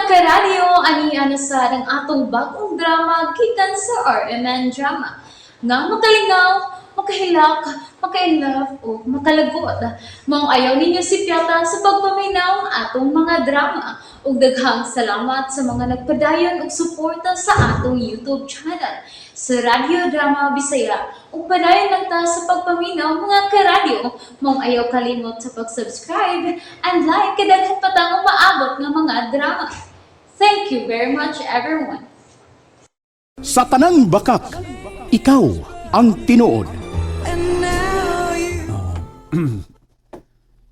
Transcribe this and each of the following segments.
Karadyo, ani na sad ang atong bagong drama gikan sa RMN Drama nga makalingaw, makahilak, maka-inlove o makalagot. Maong ayaw ninyo sipyata sa pagpaminaw ang atong mga drama. Ug daghang salamat sa mga nagpadayon og suporta sa atong YouTube channel sa Radyo Drama Bisaya. Ug padayon lang ta sa pagpaminaw, mga karadyo. Maong ayaw kalimot sa pag-subscribe and like kay daghan pa tang umaabot nga mga drama. Thank you very much, everyone. Sa tanang bakak, ikaw ang tinuod.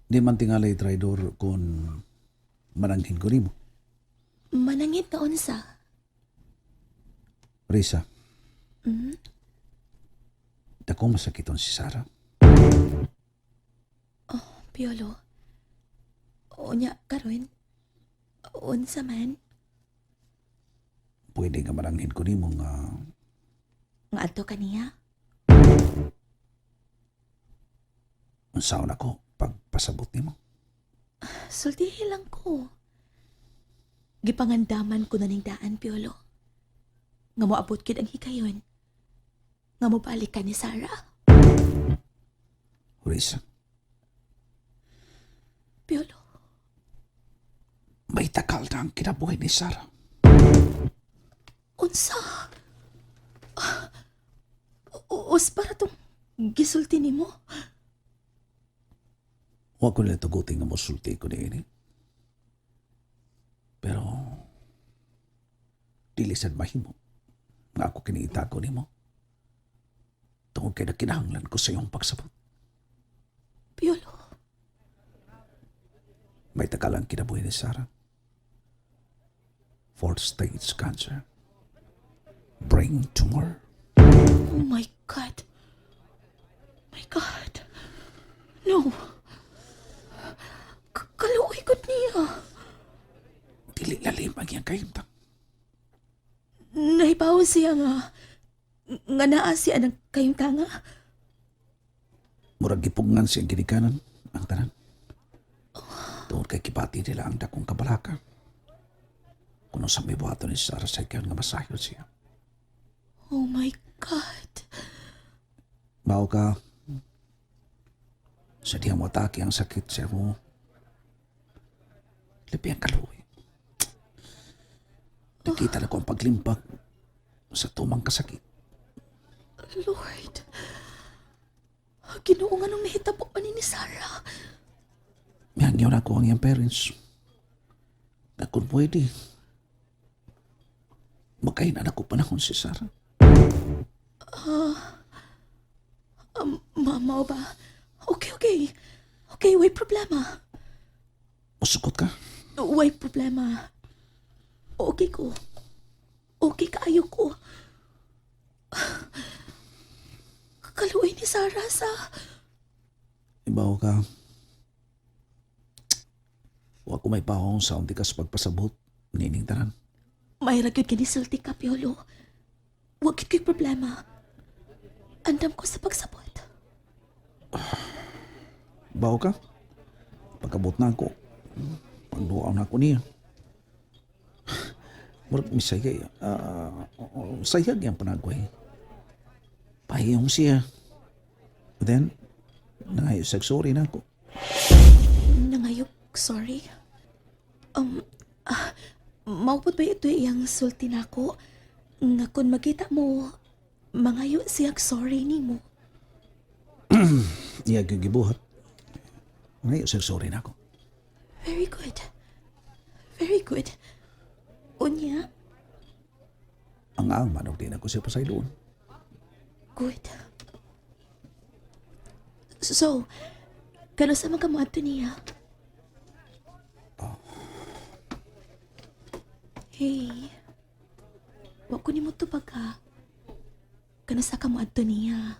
Di man tingalay traidor kung mananghin ko nimo. Manangit ka unsa? Risa. Dako masakiton si Sarah. Piolo. Unya karon. Unsa man? Pwede nga mananghin ko nimo nga Nga adto kaniya? unsaon ako pagpasabot nimo. Sultihi lang ko. Gipangandaman ko na ning daan, Piolo. Nga moabot gid ang hikayon. Nga mobalik ka ni Sarah. Risa, Piolo, may takal na ang kinabuhi ni Sarah. Unsa? Ah, Us para tong gisulti nimo? Wa ko nila tugutin nga mosulti ko niini. Pero dili sad mahimo nga ako kiniitago nimo. Tungod kay nakinahanglan ko sa iyong pagsabot. Piolo, May takal ang kinabuhi ni Sarah. Fourth stage cancer. Brain tumor. Oh my God. My God. No. Kaluoy gud niya. Dili lalim ang iyang kahimtang. Nahibaw siya nga naa siya ng kayong tanga. Murag gipugngan siyang ginikanan ang tanan. Tungod kay kibati nila ang dakong kabalaka. Kuno sa may buhaton ni Sarah sa ikaw nga masahil siya. Oh my God. Bao ka, sa diyang mo atake ang sakit sa mo. Labi ang kaluoy. Nakita na ko ang paglimbag sa tumang kasakit. Lord. Ginoo, nga nung nahitabo pa ni Sarah? Mihangyaw na ako ang iyang parents. Na kung pwede, magkain na ako panahon si Sarah. Mama ba? Okay. Okay, way problema. Musukot ka. Way problema. Okay ko. Okay kaayo ko. Kaluoy ni Sarah sa. Ibaw ka. Wa ko may pahong sa unti ka sa pagpasabot. Nining tanan. May ra gyud kinisulti ka, Piolo. Wa gyud ko'y problema. Andam ko sa pagsabot. Baw ka. Pagkabot na ako. Pagduaw na ako niya. Murag misaya. Sayag yung panagway. Pahiyong siya. Then, nangayo sa sorry na ako. Nangayok, sorry. Maupod ba ito iyang sulti nako? Nga kung makita mo, mangayo siyang sorry nimo. Iya gibuhat. Nangayo sa sorry na ako. Very good. Very good. Unya, Ang ang manok din ako siya pasayloon. Good. So, kano sa mga mo niya? Hey, wa ko nimo tubag ha. Kano sa ka mo adto niya?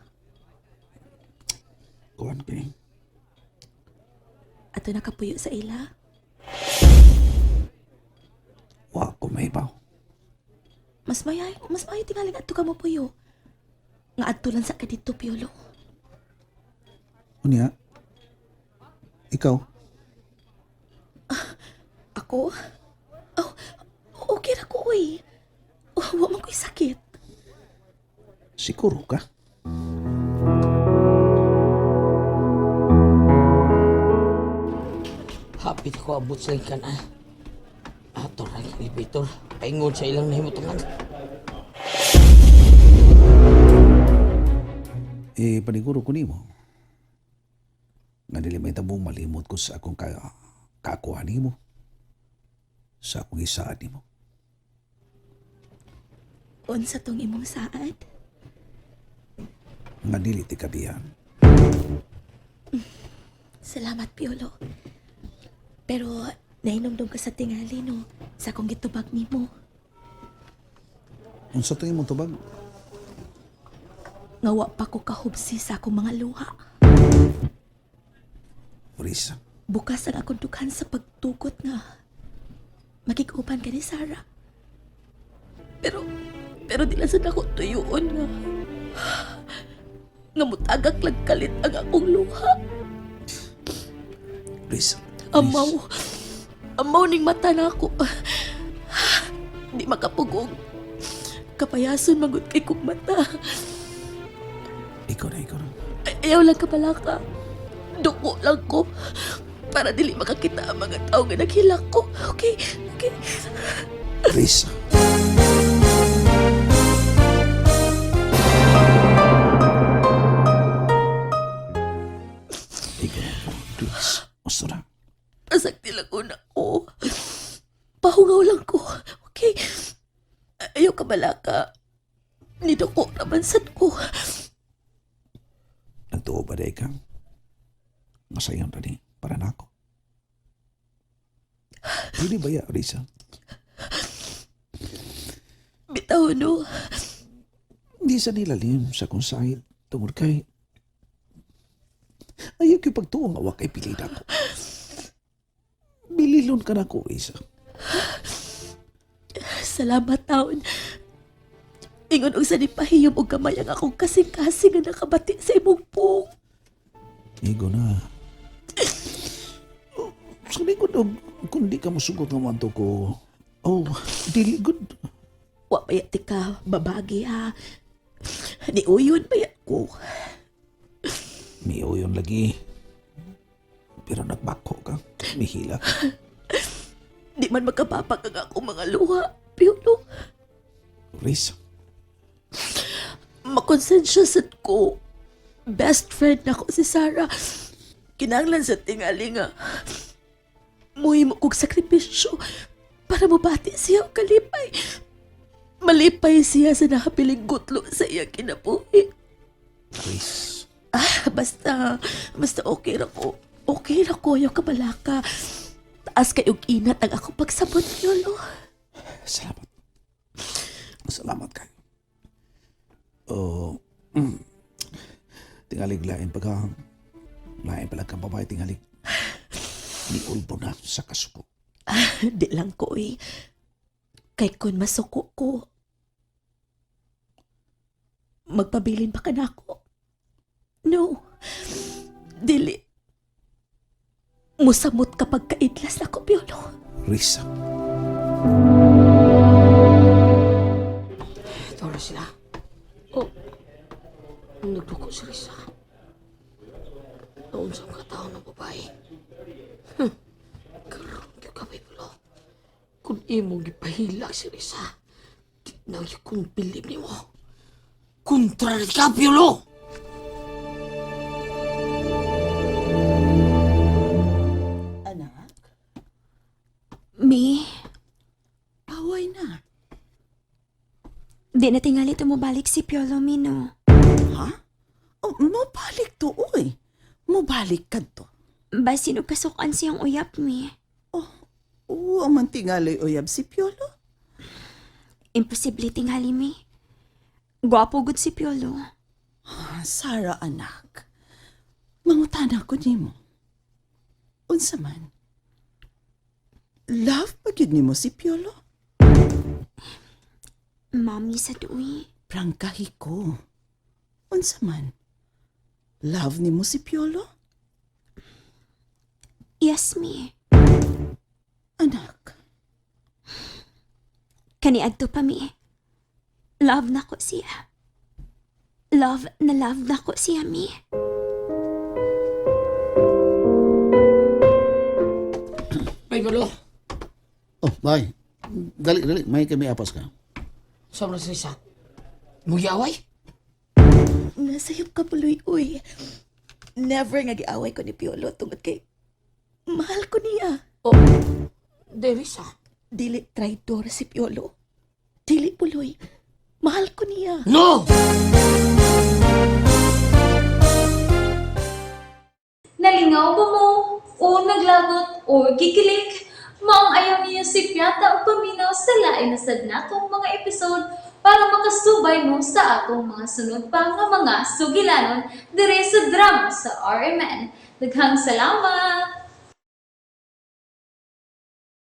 Kuan kini. Ato nakapuyo sa ila? Wa ko mahibaw. Mas mayo tingaling adto ka mo puyo. Nga adto lang sa ka didto, Piolo. Unya, ikaw, Ako? Oh, Uy, oh, wa man ko'y sakit. Siguro ka? Hapit ko abot sa ikan ah. Ato ra ang elevator. Paingon sa ilang nahimutangan. Eh, paniguro ko nimo. Nga dili may tabong malimot ko sa akong kakuha nimo. Sa akong isaan nimo. Unsa tong imong saad? Nga dili ti kabihan. Salamat, Piolo. Pero nainomdom ka sa tingali, no? Sa akong gitubag nimo. Unsa to imong tubag? Nga wa pa ko kahubsi sa akong mga luha. Risa, Bukas ang akong dughan sa pagtugot nga makikupan ka ni Sarah. Pero di lang sad ako tuyuon nga nga mutagak lang kalit ang akong luha. Risa. Amaw. Amaw ning mata na ako. Di makapugong. Kapayason magud kay kong mata. Ikaw na, ikaw na. Ayaw lang kabalaka. Duko lang ko. Para dili makakita ang mga tao nga naghilak ko. Okay? Okay? Risa. Ikaw na, ikaw na. Please. Gusto na. Pasagdi lang ko na ko. Pahungaw lang ko. Okay? Ayaw kabalaka. Niduko naman sad ko. Nagtuo ba day ka? Masayon pa ni para nako. Pili ba ya, Risa? Bitaw no. Hindi sa nilalim sa kung sahid tungod kay ayaw ko'y pagtuo nga wa kay pilid ako. Bililon ka na ko, Risa. Salamat taon. Ingon og sa nipahiyom og gamay ang akong kasing-kasing nga nakabati sa imong pung. Igo na. Sa likod og kung di ka musugot nga manto ko, oh, dili good. Wa pa ti ka babagi ha. Niuyon pa ya ko. Miuyon lagi. Pero nagbako ka. Mihila ka. Di man magkapapak ang akong mga luha. Piolo, Risa, makonsensya sad ko. Best friend nako si Sarah. Kinahanglan sa tingali nga. Muhimo kog sakripisyo para mabati siya og kalipay. Malipay siya sa nakabiling gutlo sa iyang kinabuhi. Riz. Ah, basta, basta okay ra ko. Okay ra ko, ayaw kabalaka. Taas kayong inat ang akong pagsabot, Yolo. Salamat. Salamat kayo. Oh, Tingalig lain pagka lain pala kang babae tingalig. Niulbo na sa kasuko. Di lang ko eh. Kay kun masuko ko, magpabilin pa ka na ako. No. Dili. Musamot kapag kaidlas na ko, Piolo. Risa. Ito na sila. Oh. Nagduko si Risa. Noon sa mga tao ng babae. Karoon ka kami pulo. Kung imong gipahilak si Risa, di na gyud kong bilib nimo. Kontra na ka, Piolo! Anak, Mi, away na. di na tingali tumubalik si Piolo Mino. Ha? Oh, mobalik to, uy. Mobalik ka to. Basin og kasukan siyang uyap, Mi. Oh, uwa man tingalay uyab si Piolo. Imposible tingali, Mi. Gwapo gud si Piolo. Ah, Sarah, anak. Mangutana ko nimo. Unsa man? Love pa gyud nimo si Piolo? Mami sa duwi. Prangkahi ko. Unsa man? Love nimo si Piolo? Yes, Mi. Anak, Kaniadto pa mi. Love na ko siya. Love na love na ko siya mi. Bay, Piolo. Oh, bye. Dali, dali. May kami apas ka. Sa si Risa. Muyaway? Nasayop ka puloy, uy. Never nga giaway ko ni Piolo tungod kay mahal ko niya. Oh, di, Risa. Dili traitor si Piolo. Dili puloy. Mahal ko niya. No! Nalingaw ba mo? O naglagot o gikilig? Maong ayaw niyo si Piata o paminaw sa lain na sad natong mga episode para makasubay mo sa atong mga sunod pa nga mga sugilanon dire sa drama sa RMN. Daghang salamat!